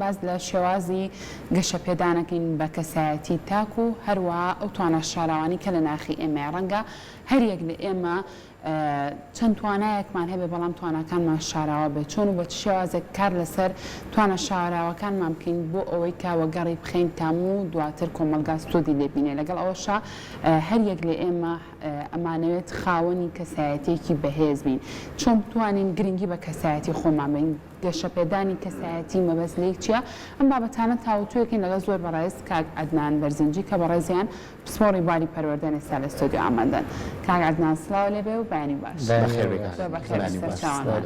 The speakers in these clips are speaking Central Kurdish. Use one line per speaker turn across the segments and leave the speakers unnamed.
باس لە شێوازی گەشەپێدانەکەین بە کەسایەتی تاک و هەروەها ئەو توانا شاراوانەی کە لە ناخی ئێمەیە ڕەنگە هەریەک لە ئێمە چەند توانایەکمان هەبێ بەڵام تواناکانمان شاراوە بێت چۆن و بە چ شێوازێک کار لەسەر توانا شاراوەکانمان بکەین بۆ ئەوەی کە وەگەڕی بخەین تامو دواتر کۆمەڵگا سوودی لێ بینێ لەگەڵ ئەوەشا هەریەک لە ئێمە ئەمانەوێت خاوەنی کەسایەتیەکی بەهێز بین چۆن بتوانین گرنگی بە کەسایەتی خۆمان بەین گەشەپێدانی کەسایەتی مەبەست لێی چیە؟ ئەم بابەتانە تاوتوێکەین لەگەڵ زۆر بەڕێز کاک عەدنان بەرزنجی کە بەڕێزیان پسپۆڕی بواری پەروەردەن ئێستا لە ستۆدیۆ ئامادەن. کاک عەدنان سڵاو لێ بێ و بەیانی باش.
بەخێر بێی کاک
زۆر بەخێر
بەیانی باش.
سەرچاوانمان.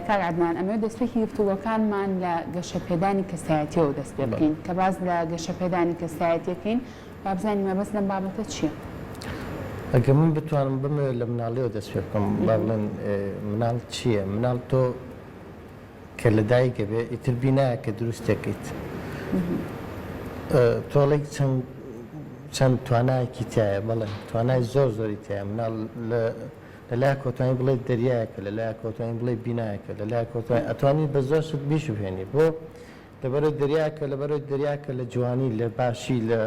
کاک عەدنان ئەمەوێت دەستپێکی گفتوگۆکانمان لە گەشەپێدانی کەسایەتیەوە دەست پێ بکەین. کە باس لە گەشەپێدانی کەسایەتی ئەکەین با بزانین مەبەست لەم بابەتە چییە؟
ئەگەر من بتوانم بمەوێت لە مناڵیەوە دەست پێ بکەم با بڵێن مناڵ چییە؟ مناڵ تۆ کە لە دایک ئەبێ ئیتر بینایەکە دروستێکەیت تۆ ئەڵێی چەند چەند توانایەکی تایە بەڵێ توانای زۆر زۆری تایە مناڵ لە لە لایەکەوە توانی بڵێ دەریایەکە لە لایەکەوە توانی بڵێ بینایەکە لە لایەکەوە توانی ئەتوانی بە زۆر شت بیشوبهێنی بۆ لەبەرەی دەریاکە لەبەرەی دەریاکە لە جوانی لە باشی لە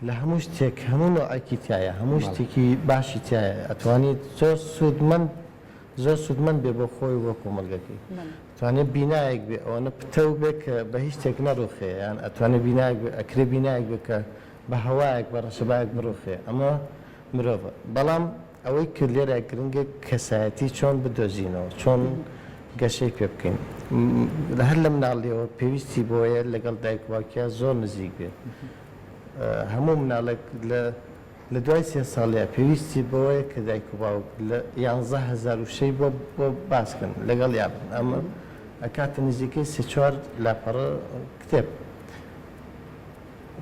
لە هەموو شتێک هەموو نەوعێکی تیایە هەموو شتێکی باشی تیایە ئەتوانیت زۆر سوودمەند زۆر سوودمەند بێ بۆ خۆی و بۆ کۆمەڵگەکەی ئەتوانێ بینایەک بێ ئەوەنە پتەو بێ کە بە هیچ شتێک نەڕوخێ یان ئەتوانێ بینایەک بێ ئەکرێ بینایەک بێ کە بە هەوایەک بە ڕەشەبایەک بڕوخێ ئەمە مرۆڤە بەڵام ئەوەی کە لێرە گرنگە کەسایەتی چۆن بدۆزینەوە چۆن گەشەی پێ بکەین هەر لە مناڵیەوە پێویستی بۆیە لەگەڵ دایک و باوکیا زۆر نزیک بێت هەموو مناڵێک لە لە دوای سێ ساڵیا پێویستی بەوەیە کە دایک و باوک لە 11 هەزار وشەی بۆ بۆ باس کەن لەگەڵیا بن ئەمە ئەکاتە نزیکەی سێ چوار لاپەڕە کتێب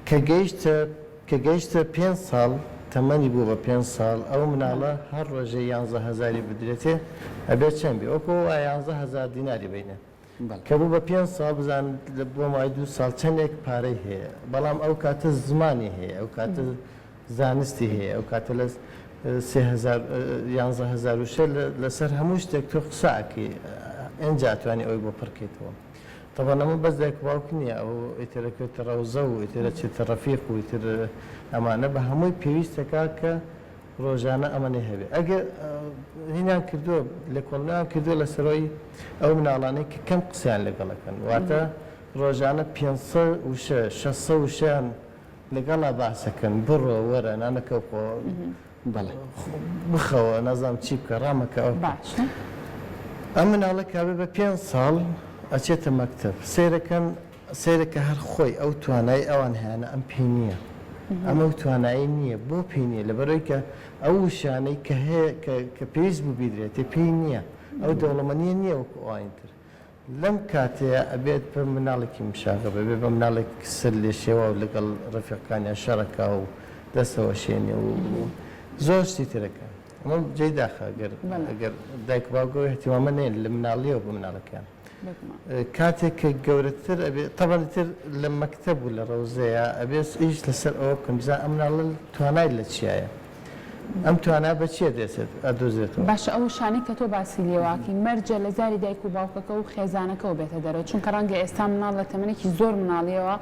کە گەیشتە کە گەیشتە پێنج ساڵ تەمەنی بوو بە پێنج ساڵ ئەو مناڵە هەر ڕۆژێ یانزە هەزاری بدرێتێ ئەبێ چەند بێ وەکو ئەوە 11 هەزار دیناری بینێ کە بوو بە پێنج ساڵ بزان بۆ ماوەی دوو ساڵ چەندێک پارەی هەیە بەڵام ئەو کاتە زمانی هەیە ئەو کاتە زانستی هەیە ئەو کاتە لە 3000 11000 وشە لەسەر هەموو شتێک تۆ قسە ئەکەی ئینجا ئەتوانی ئەوی بۆ پڕکەیتەوە تەبعەن ئەمە بەس دایک و باوک نییە ئەو ئیتر ئەکەوێتە ڕەوزە و ئیتر ئەچێتە ڕەفیق و ئیتر ئەمانە بە هەمووی پێویستەکا کە ڕۆژانە ئەمەنەی هەبێ ئەگەر هینیان کردووە لێکۆڵینەوەیان کردووە لەسەرەوەی ئەو مناڵانەی کە کەم قسەیان لەگەڵ ئەکەن واتە ڕۆژانە 500 وشە 600 وشەیان لەگەڵا باسەکەن بڕۆ وەرە نانەکە بخۆ
بەڵێ.
بخەوە نازانم چی بکە ڕامەکە ئەو بکە.
باشە.
ئەم مناڵە کابێ بە پێنج ساڵ ئەچێتە مەکتەب سەیرەکەن سەیرەکە هەر خۆی ئەو توانای ئەوان هەیانە ئەم پێی نییە ئەم ئەو توانایی نییە بۆ پێی نییە لەبەرئەوەی کە ئەو وشانەی کە هەیە کە کە پێویست بوو بیدرێتێ پێی نییە ئەو دەوڵەمەنییە نییە وەکو ئەوانی تر لەم کاتەیا ئەبێت بە مناڵێکی مشاغب، ئەبێت بە مناڵێک سەر لێشێواو لەگەڵ ڕەفیقەکانیا شەڕەکا و دەستەوەشێنێ و زۆر شتی ترەکە. ئەمە جێی داخە گەر گەر دایک و باوک ئەو ئیهتیمامە نەیەن لە مناڵیەوە بە مناڵەکەیان. کاتێک کە گەورەتر ئەبێ تەبعەن ئیتر لە مەکتەب و لە ڕەوزەیا ئەبێ ئیش لەسەر ئەوە بکەن بزانن ئەم مناڵە توانای لە چیایە. ئەم توانا بە چیە دێسێت ئەدۆزرێتەوە؟
باشە ئەو وشانەی کە تۆ باسی لێوەئەکەی مەرجە لە زاری دایک و باوکەکە و خێزانەکەوە بێتە دەرەوە چونکە ڕەنگە ئێستا مناڵ لە تەمەنێکی زۆر مناڵیەوە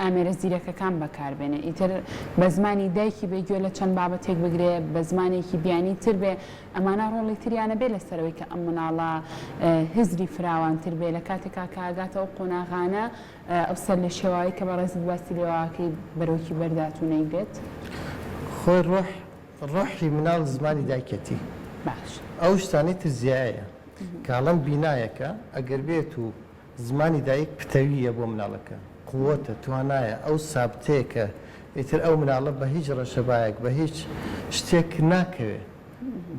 ئامێرە زیرەکەکان بەکاربێنێ ئیتر بە زمانی دایکی بێ گوێ لە چەند بابەتێک بگرێ بە زمانێکی بیانی تر بێ ئەمانە ڕۆڵی تریانە بێ لەسەرەوەی کە ئەم مناڵە هزری فراوانتر بێ لە کاتێکا کە ئەگاتە ئەو قۆناغانە ئەو سەرلێشێواوەی کە بەڕێزت باسی لێوەئەکەی بەرۆکی بەردات و نەیگرێت؟
خۆی ڕۆح ڕۆحی مناڵ زمانی دایکیەتی
باش.
ئەو شتانەی تر زیایەیە کاڵەم بینایەکە ئەگەر بێت و زمانی دایک پتەوییە بۆ مناڵەکە قوەتە توانایە ئەو سابتەیە کە ئیتر ئەو مناڵە بە هیچ ڕەشەبایەک بە هیچ شتێک ناکەوێ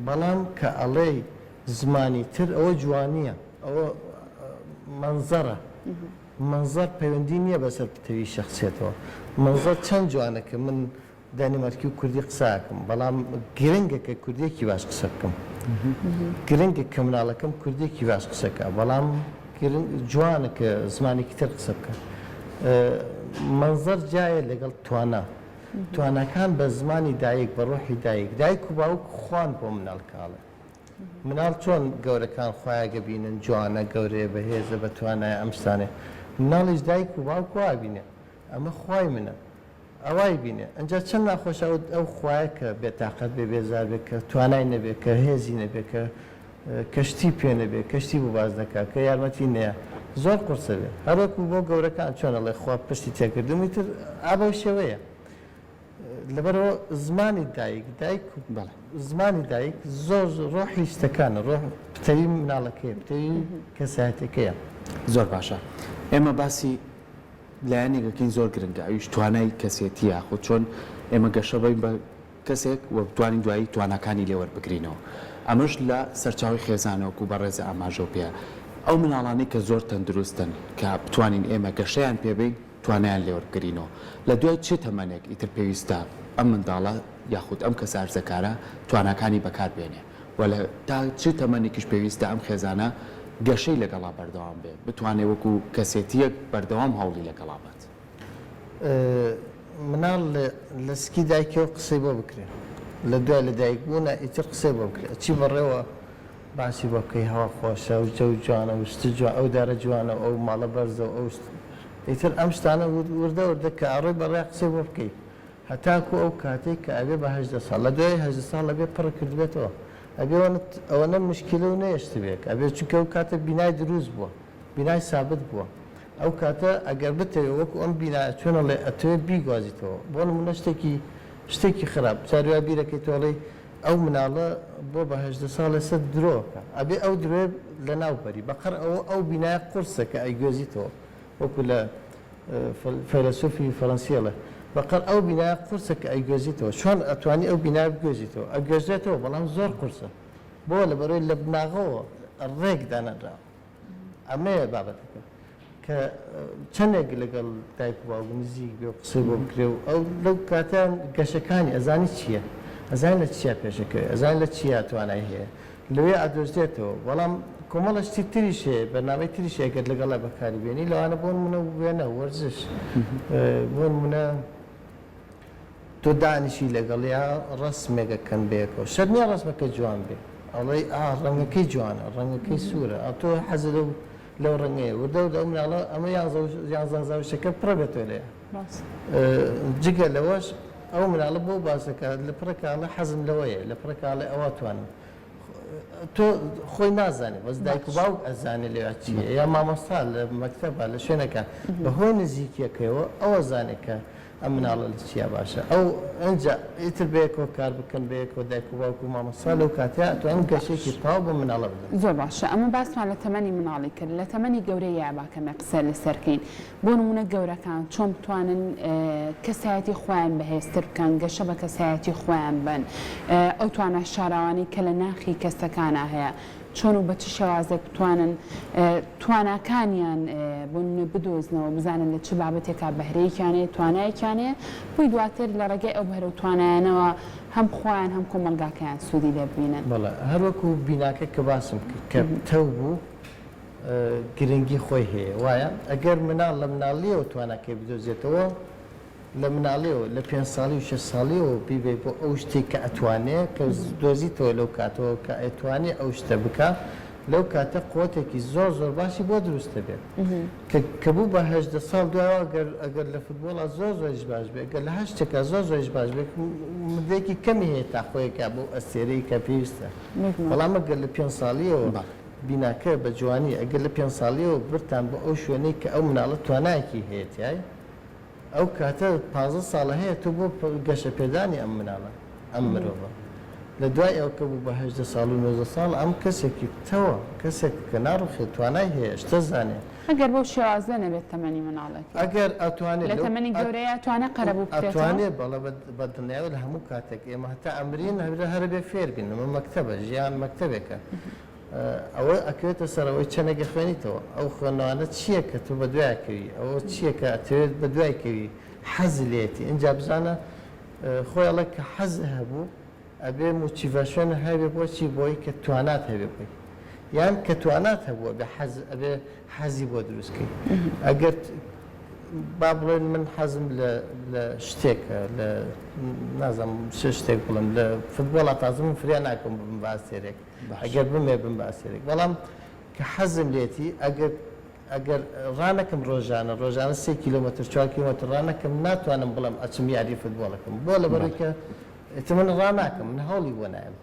بەڵام کە ئەڵێی زمانی تر ئەوە جوانیە ئەوە مەنزەرە مەنزەر پەیوەندی نییە بەسەر پتەوی شەخسیەتەوە مەنزەر چەند جوانە کە من دانیمارکی و کوردی قسە ئەکەم بەڵام گرنگە کە کوردیەکی باش قسە بکەم گرنگە کە مناڵەکەم کوردیەکی باش قسە بکا بەڵام گرنگ جوانە کە زمانێکی تر قسە بکە مەنزەر جایە لەگەڵ توانا تواناکان بە زمانی دایک بە ڕۆحی دایک دایک و باوک خوان بۆ مناڵ کاڵێ مناڵ چۆن گەورەکان خوایەگە بینن جوانە گەورەیە بەهێزە بەتوانایە ئەم شتانەیە. مناڵیش دایک و باوک وا ئەبینێ ئەمە خوای منە ئەوای بینێ ئەنجا چەند ناخۆشە ئەو ئەو خوایە کە بێتاقەت بێ بێزار بێ کە توانای نەبێ کە هێزی نەبێ کە کە شتی پێ نەبێ کە شتی بۆ باس نەکا کە یارمەتی نەیا زۆر قورسە بێ هەروەکو بۆ گەورەکان چۆن ئەڵێ خوا پشتی تێکردم ئیتر ئا بەو شێوەیە لەبەرئەوە زمانی دایک دایک
بەڵێ.
زمانی دایک زۆر ڕۆحی شتەکانە ڕۆح پتەوی مناڵەکەیە پتەوی کەسایەتەکەیە.
زۆر باشە ئێمە باسی لایەنێک ئەکەین زۆر گرنگە ئەویش توانای کەسێتیە یاخود چۆن ئێمە گەشە بین بە کەسێک و بتوانین دوایی تواناکانی لێ وەربگرینەوە ئەمەش لە سەرچاوەی خێزانە وەکو بەڕێزە ئاماژەو پێ ئەو مناڵانەی کە زۆر تەندروستن کە بتوانین ئێمە گەشەیان پێ بین توانایان لێ وەربگرینەوە لە دوای چ تەمەنێک ئیتر پێویستە ئەم منداڵە یاخود ئەم کەسە هەرزەکارە تواناکانی بەکار بێنێ و لە تا چ تەمەنێکیش پێویستە ئەم خێزانە گەشەی لەگەڵا بەردەوام بێ بتوانێ وەکو کەسێتییەک بەردەوام هەوڵی لەگەڵا بات؟
مناڵ لە سکی دایکیەوە قسەی بۆ بکرێ لە دوای لە دایک بوونە ئیتر قسەی بۆ بکرێ ئەچی بەڕێوە باسی بۆ بکەی هەوا خۆشە و جەو جوانە و شت جوان ئەو دارە جوانە و ئەو ماڵە بەرزە و ئەو ئیتر ئەم شتانە وردە وردە کە ئەڕۆی بەڕێ قسەی بۆ بکەی هەتاکو ئەو کاتەی کە ئەبێ بە 18 ساڵ لە دوای 18 ساڵ ئەبێ پڕ کردبێتەوە ئەبێ ئەوەنە مشکلە و نەیەشتبێ ئەبێ چونکە ئەو کاتە بینای دروست بووە بینای سابت بووە ئەو کاتە ئەگەر بتەوێ وەکو ئەم بینایە چۆن ئەڵێ ئەتەوێ بیگوازیتەوە بۆ نمونە شتێکی شتێکی خراپ جاری وا بیرەکەیتەوە ئەڵێی ئەو مناڵە بۆ بە 18 ساڵ ئێستا درۆ ئەکا ئەبێ ئەو درۆیە لەناو بەری بەقەر ئەوە ئەو بینایە قورسە کە ئەیگوێزیتەوە وەکو لە فەیلەسوفی فەرەنسی ئەڵێ بەقەر ئەو بینایە قورسە کە ئەیگوێزیتەوە چۆن ئەتوانی ئەو بینایە بگوێزیتەوە ئەگوێزرێتەوە بەڵام زۆر قورسە بۆ لەبەرەوەی لە بناغەوە ڕێک دانەنراوە ئەمەیە بابەتەکە کە چەندێک لەگەڵ دایک و باوک نزیک بێ و قسەی بۆ بکرێ و ئەو لەو کاتیان گەشەکانی ئەزانی چییە ئەزانی لە چیا پێشەکەوێ ئەزانی لە چیا توانای هەیە لەوێ ئەدۆزرێتەوە بەڵام کۆمەڵە شتی تریش هەیە بەرنامەی تریش هەیە گەر لەگەڵا بەکاری بێنی لەوانە بۆ نمونە وێنە وەرزش بۆ نمونە تۆ دانیشی لەگەڵیا ڕەسمێک ئەکەن بەیەکەوە شەرت نییە ڕەسمەکە جوان بێ ئەڵێی ئا ڕەنگەکەی جوانە ڕەنگەکەی سوورە ئا تۆ حەزت لەو لەو ڕەنگەیە وردە وردە ئەو مناڵە ئەمە یانزە شتەکە پڕە بێتەوە لێیان جگە لەوەش ئەو مناڵە بۆ باسەکە لە پڕێکا ئەڵێ حەزم لەوەیە لە پڕێکا ئەڵێ ئەوە توانم تۆ خۆی نازانێ بەس دایک و باوک ئەزانێ لەوێ چییە یا مامۆستا لە مەکتەبە لە شوێنەکە بەهۆی نزیکیەکەیەوە ئەوە زانێ کە ئەم مناڵە لە چیا باشە ئەو ئەنجا ئیتر بەیەکەوە کار بکەن بەیەکەوە دایک و باوک و مامۆستا لەو کاتەیا ئەتوانن گەشەیەکی تەواو بەم مناڵە بدەن.
زۆر باشە ئەمە باسمان لە تەمەنی مناڵی کرد لە تەمەنی گەورەییا با کەمێک قسە لەسەر کەین بۆ نمونە گەورەکان چۆن بتوانن کەسایەتی خۆیان بەهێزتر بکەن گەشە بە کەسایەتی خۆیان بەن ئەو توانا شاراوانەی کە لە ناخی کەسەکانا هەیە چۆن و بە چ شێوازێک بتوانن تواناکانیان بۆ نمونە بدۆزنەوە بزانن لە چ بابەتێکا بەهرەیەکیان هەیە توانایەکیان هەیە بۆی دواتر لە ڕێگای ئەو بەهرە و توانایانەوە هەم خۆیان هەم کۆمەڵگاکەیان سوودی لێ ببینن.
بەڵێ هەر وەکو بیناکە کە باسم کرد کە پتەو بوو گرنگی خۆی هەیە وایە ئەگەر مناڵ لە مناڵیەوە تواناکەی بدۆزێتەوە لە مناڵیەوە لە پێنج ساڵی و شەش ساڵیەوە بیبەی بۆ ئەو شتەی کە ئەتوانێ کە دۆزیتەوە لەو کاتەوە کە ئەتوانێ ئەو شتە بکا لەو کاتە قوتێکی زۆر زۆر باشی بۆ دروست دەبێت کە کە بوو بە 18 ساڵ دوایەوە ئەگەر ئەگەر لە فوتبۆڵا زۆر زۆریش باش بێ ئەگەر لە هەر شتێکا زۆر زۆریش باش بێ مدەیەکی کەمی هەیە تا خۆیەکا بەو ئەستێرەی کە پێویستە بەڵام ئەگەر لە پێنج ساڵیەوە بیناکە بە جوانی ئەگەر لە پێنج ساڵیەوە برتان بۆ ئەو شوێنەی کە ئەو مناڵە توانایەکی هەیە تیای ئەو کاتە 15 ساڵە هەیە تۆ بۆ گەشەپێدانی ئەم مناڵە ئەم مرۆڤە لە دوای ئەو کە بوو بە 18 ساڵ و 19 ساڵ ئەم کەسێکی پتەوە کەسێک کە ناڕوخێت توانای هەیە شتە زانێ.
ئەگەر بەو شێوازە نەبێت تەمەنی مناڵێکی.
ئەگەر ئەتوانێ
لە تەمەنی گەورەیا توانێ قەرەبوو بکرێتەوە؟
ئەتوانێ بەڵێ بە دڵنیایەوە لە هەموو کاتێک ئێمە هەتا ئەمرین هەر ئەبێ فێر بین ئەمە مەکتەبە ژیان مەکتەبێکە ئەوە ئەکەوێتە سەر ئەوەی چەندێک ئەخوێنیتەوە، ئەو خوێندنەوانە چییە کە تۆ بەدوای ئەکەوی، ئەوە چییە کە ئەتەوێت بەدوای کەوی، حەز لێیەتی، ئینجا بزانە خۆی ئەڵێ کە حەز هەبوو ئەبێ motivation هەبێ بۆچی بۆی کە توانات هەبێ بۆی یان کە توانات هەبوو ئەبێ حەز ئەبێ حەزی بۆ دروست کەی ئەگەر با بڵێن من حەزم لە لە شتێکە لە نازانم چ شتێک بڵێم لە فتبۆڵا تازە من فریا ناکەم ببم بە ئەستێرێک ئەگەر بمێ بم بە ئەستێرێک بەڵام کە حەزم لێتی ئەگەر. ئەگەر ڕانەکەم ڕۆژانە ڕۆژانە سێ کیلۆمەتر چوار کیلۆمەتر ڕانەکەم ناتوانم بڵێم ئەچم یاری فوتبۆڵەکەم بۆ لەبەرەوەی کە ئیتر من ڕاناکەم من هەوڵی بۆ نایم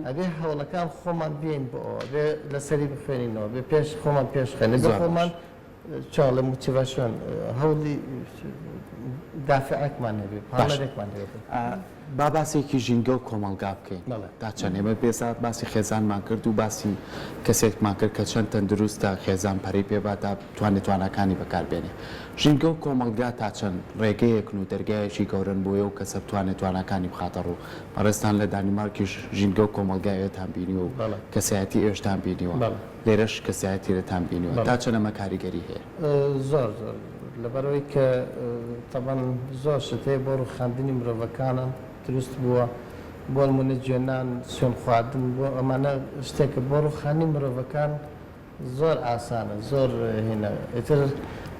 ئەبێ هەوڵەکان خۆمان بێین بۆ ئەوە ئەبێ لەسەری بخوێنینەوە بێ پێش خۆمان پێش خەین ئەبێ خۆمان چاڵێ motivation هەوڵی دافعێکمان هەبێ پاڵنەرێکمان هەبێ.
با باسێکی ژینگە و کۆمەڵگا بکەین تا چەند ئێمە بێسا باسی خێزانمان کرد و باسی کەسێکمان کرد کە چەند تەندروستە خێزان پەرەی پێ با تا بتوانێت تواناکانی بەکار بێنێ ژینگە و کۆمەڵگا تا چەند ڕێگەیەکن و دەرگایەکی گەورەن بۆ ئەو کەسە بتوانێت تواناکانی بخاتە ڕوو بەڕێزتان لە دانیمارکیش ژینگە و کۆمەڵگای ئەوێتان بینیوە و کەسایەتی ئەوێشتان بینیوە لێرەش کەسایەتی لێرەتان بینیوە تا چەند ئەمە کاریگەری هەیە؟
زۆر زۆر لەبەرئەوەی کە تەبەن زۆر شت هەیە بۆ ڕوخاندنی مرۆڤەکانە دروست بووە بۆ نمونە جوێنان سوێن خواردن بۆ ئەمانە شتێکە بۆ ڕوخانی مرۆڤەکان زۆر ئاسانە زۆر هینە ئیتر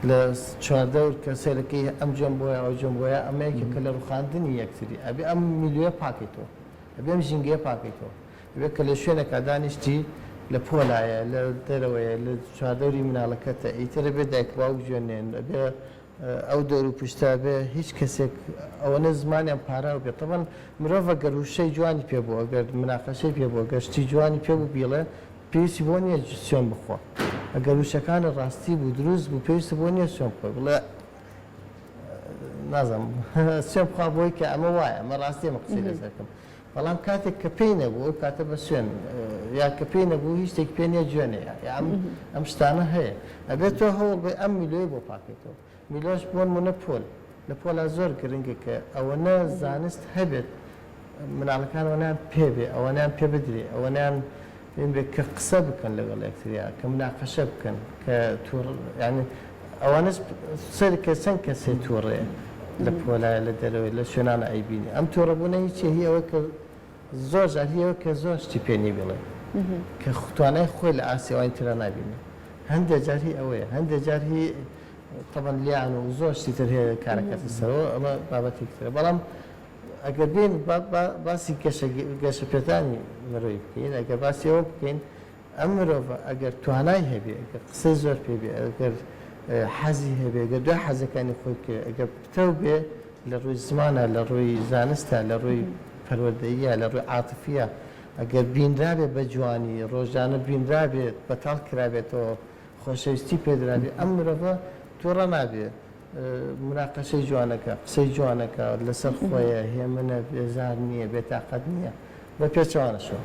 لە چواردەور کە سەیرەکەی ئەم جوێن بۆیە ئەو جوێن بۆیە ئەمە یەکێکە لە ڕوخاندنی یەکتری ئەبێ ئەم milieu ە پاکەیتەوە ئەبێ ئەم ژینگەیە پاکەیتەوە ئەبێ کە لە شوێنێکا دانیشتی لە پۆلایە لە دەرەوەیە لە چواردەوری مناڵەکەتە ئیتر ئەبێ دایک و باوک جوێن نێن ئەبێ ئەو دەور و پشتە ئەبێ هیچ کەسێک ئەوەنە زمانیان پاراو بێ تەبەن مرۆڤ ئەگەر وشەی جوانی پێ بوو ئەگەر مناقەشەی پێ بوو ئەگەر شتی جوانی پێ بوو بیڵێ پێویستی بۆ نییە سوێن بخوا ئەگەر وشەکانی ڕاستی بوو دروست بوو پێویستی بۆ نییە سوێن بخۆی بڵێ نازانم سوێن بخوا بۆی کە ئەمە وایە ئەمە ڕاستیە من قسەی لەسەر کەم بەڵام کاتێک کە پێی نەبوو ئەو کاتە بە سوێن یا کە پێی نەبوو هیچ شتێک پێ نییە جوێنێ یا ئەم ئەم شتانە هەیە ئەبێت تۆ هەوڵ بێ ئەم milieu ی بۆ پاکەیتەوە milieu ش بۆ نمونە پۆل لە پۆلا زۆر گرنگە کە ئەوەنە زانست هەبێت مناڵەکان ئەوەنیان پێ بێ ئەوەنیان پێ بدرێ ئەوەنیان بێ کە قسە بکەن لەگەڵ یەکتریا کە مناقەشە بکەن کە توڕ یانی ئەوانەش سەر کە چەند کەسێ توڕەیە لە پۆلایە لە دەرەوەی لە شوێنانە ئەیبینی ئەم توڕەبوونە هیچیە هی ئەوەی کە زۆر جار هی ئەوە کە زۆر شتی پێ نیە بیڵێ کە توانای خۆی لە ئاستی ئەوانی ترا نابینێ هەندێ جار هی ئەوەیە هەندێ جار هی تەبەن لیان و زۆر شتی تر هەیە کارەکەتە سەرەوە ئەمە بابەتێکی ترە بەڵام ئەگەر بێین باسی گەشەپێدانی مرۆی بکەین ئەگەر باسی ئەوە بکەین ئەم مرۆڤە ئەگەر توانای هەبێ، ئەگەر قسەی زۆر پێ بێ، ئەگەر حەزی هەبێ، ئەگەر دوای حەزەکانی خۆی بکەوێ، ئەگەر پتەو بێ لە ڕووی زمانە، لە ڕووی زانستە، لە ڕووی پەروەردەییە، لە ڕووی عاتفییە، ئەگەر بینرابێ بە جوانی، ڕۆژانە بینرابێ، بەتاڵ کرابێتەوە، خۆشەویستی پێ درابێ، ئەم مرۆڤە تووڕە نابێ. موناقەشەی جوانەکە، قسەی جوانەکە، لەسەر خۆیە، هێمنە، بێزار نییە، بێتاقەت نییە. بە پێچەوانەشەوە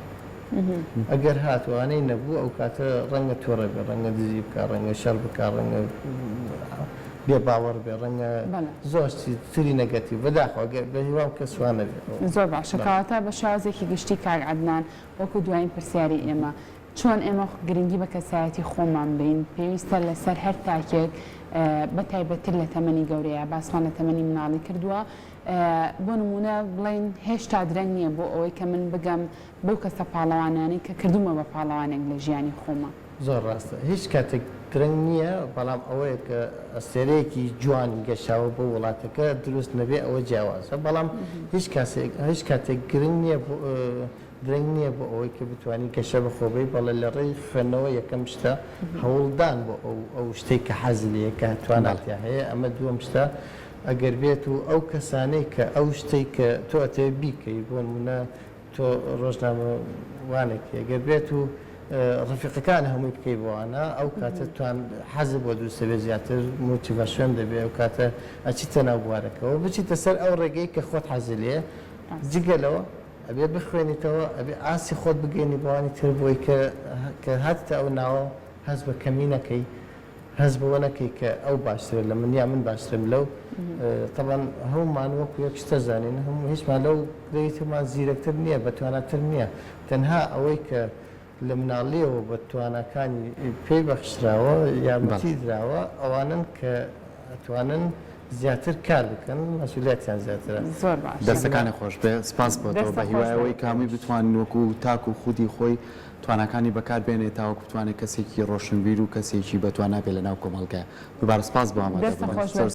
ئەگەر هات وانەی نەبوو ئەو کاتە ڕەنگە توڕە بێ، ڕەنگە دزی بکا، ڕەنگە شەڕ بکا، ڕەنگە بێ باوەڕ بێ، ڕەنگە زۆر شتی تری negative. بەداخەوە گەر بە هیوام کەس وا نەبێ.
زۆر باشە کەواتە بە شێوازێکی گشتی کاک عەدنان وەکو دوایین پرسیاری ئێمە چۆن ئێمە گرنگی بە کەسایەتی خۆمان بەین پێویستە لەسەر هەر تاکێک بە تایبەتتر لە تەمەنی گەورەیە باسمان لە تەمەنی مناڵی کردووە بۆ نمونە بڵێین هێشتا درەنگ نییە بۆ ئەوەی کە من بگەم بەو کەسە پاڵەوانانەی کە کردوومە بە پاڵەوانێک لە ژیانی خۆما.
زۆر ڕاستە هیچ کاتێک درەنگ نییە بەڵام ئەوەیە کە ئەستێرەیەکی جوانی گەشاوە بۆ وڵاتەکە دروست نەبێ ئەوە جیاوازە بەڵام هیچ کاسێک هیچ کاتێک گرنگ نییە درەنگ نییە بۆ ئەوەی کە بتوانی گەشە بە خۆ بەی، بەڵێ لە ڕێی خوێندنەوە یەکەم شتە، هەوڵدان بۆ ئەو ئەو شتەی کە حەزی لێیە کە توانات تیا هەیە، ئەمە دووەم شتە، ئەگەر بێت و ئەو کەسانەی کە ئەو شتەی کە تۆ ئەتەوێ بیکەی بۆ نموونە تۆ ڕۆژنامەوانێکی ئەگەر بێت و ڕەفیقەکان هەمووی بکەی بۆ وانە ئەو کاتە توان حەزت بۆ دروست دەبێت زیاتر motivation دەبێ ئەو کاتە ئەچیتە ناو بوارەکەوە بچیتە سەر ئەو ڕێگەی کە خۆت حەزی لێیە جگە لەوە ئەبێ بخوێنیتەوە ئەبێ ئاستی خۆت بگەینی بەوانی تر بۆی کە کە هاتیتە ئەو ناوە هەست بە کەمی نەکەی هەست بەوە نەکەی کە ئەو باشترە لە من یا من باشترم لەو تەبعەن هەموومان وەکو یەک شتە زانین هەموو هیچمان لەو لەوی ترمان زیرەکتر نییە بەتواناتر نییە تەنها ئەوەی کە لە مناڵیەوە بە تواناکانی پێی بەخشراوە یارمەتی دراوە ئەوانەن کە ئەتوانن زیاتر کار بکەن مەسئولیەتیان زیاترە.
زۆر باشە.
دەستەکانت خۆش بێ سپاس بۆ تۆ
دەستت
بە
خۆش
هیوای
بێ.
ئەوەی کە هەمووی بتوانین وەکو تاک و خودی خۆی تواناکانی بەکار بێنێ تاوەکو بتوانێ کەسێکی ڕۆشنبیر و کەسێکی بەتوانا بێ لەناو کۆمەڵگا دووبارە سپاس بۆ
دەستت
ئامادەبوونت
خۆش بێ.
زۆر.